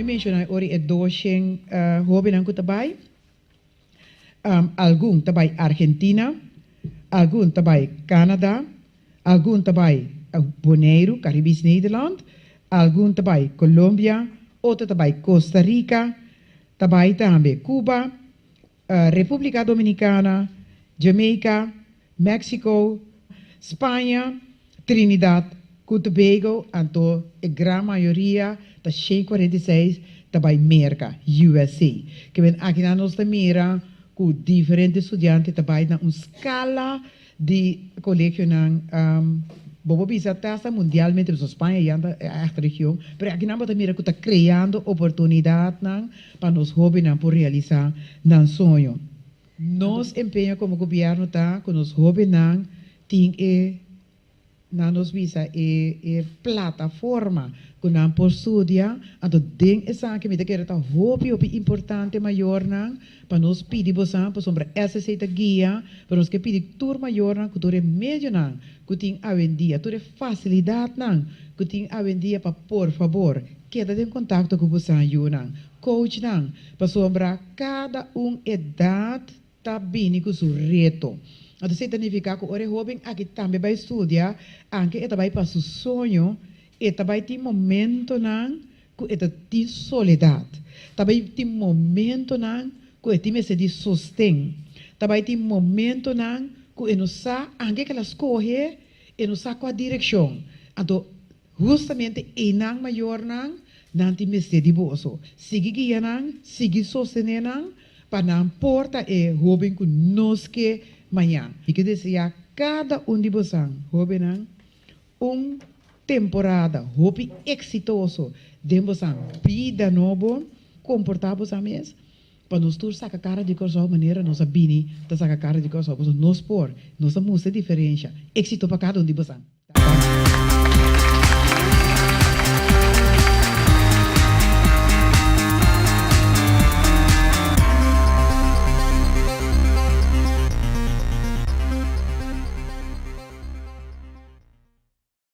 menshoná ori e 200 hóbennan ku ta bai. Algun ta bai Argentina, algun ta bai Canada, algun ta bai Boneiru, Caribisch Nederland, algun ta bai Colombia, otro ta bai Costa Rica, ta bai tambe Cuba, Repúblika Dominikana, Jamaica, Mexico, Spaña, Trinidad ku Tobago, anto e gran mayoria ta 146 ta bai Merka, USA. Ke men akinan nos ta mira ku diferente studiante ta bai na un skala di kolegionan, bo por bisa te hasta mundialmente, pasobra Spaña ya ta ègt region, pero akinan bo ta mira ku ta kreando oportunidatnan pa nos hóbennan por realisá nan soño. Nos empeño komo gobièrnu ta ku nos hóbennan tin e, nan nos bisa e e plataforma ku nan por studia, anto den esaki mi ta kere ta hopi hopi importante, mayornan, pa nos pidi bosan, pasobra SSC ta guia, pero nos ke pidi tur mayornan ku tur e medionan ku tin awendia, tur e fasilidatnan ku tin awendia pa por fabor keda den kontakto ku bosan yunan, coach nan, pasobra kada un edat ta bini ku su reto. Anto esei ta nifiká ku ora e hóben aki tambe bai studia, anke e ta bai pa su soño, e ta bai tin momentonan ku e ta tin soledat, ta bai tin momentonan ku e tin mester di sosten, ta bai tin momentonan ku e no sa anke ke el a skohe, e no sa kua direkshon. Anto hustamente einan mayornan nan tin mester di boso. Sigui guia nan, sigui sostené nan pa nan por ta e hóben ku nos ke mañan. Mi ke deseá kada un di bosan, hóbennan, un temporada hopi eksitoso den bosan bida nobo. Komportá bosan mes pa nos tur saka kara di Kòrsou manera nos a bini ta saka kara di Kòrsou, pasobra nos por, nos a mustra diferensha. Éksito pa kada un di bosan!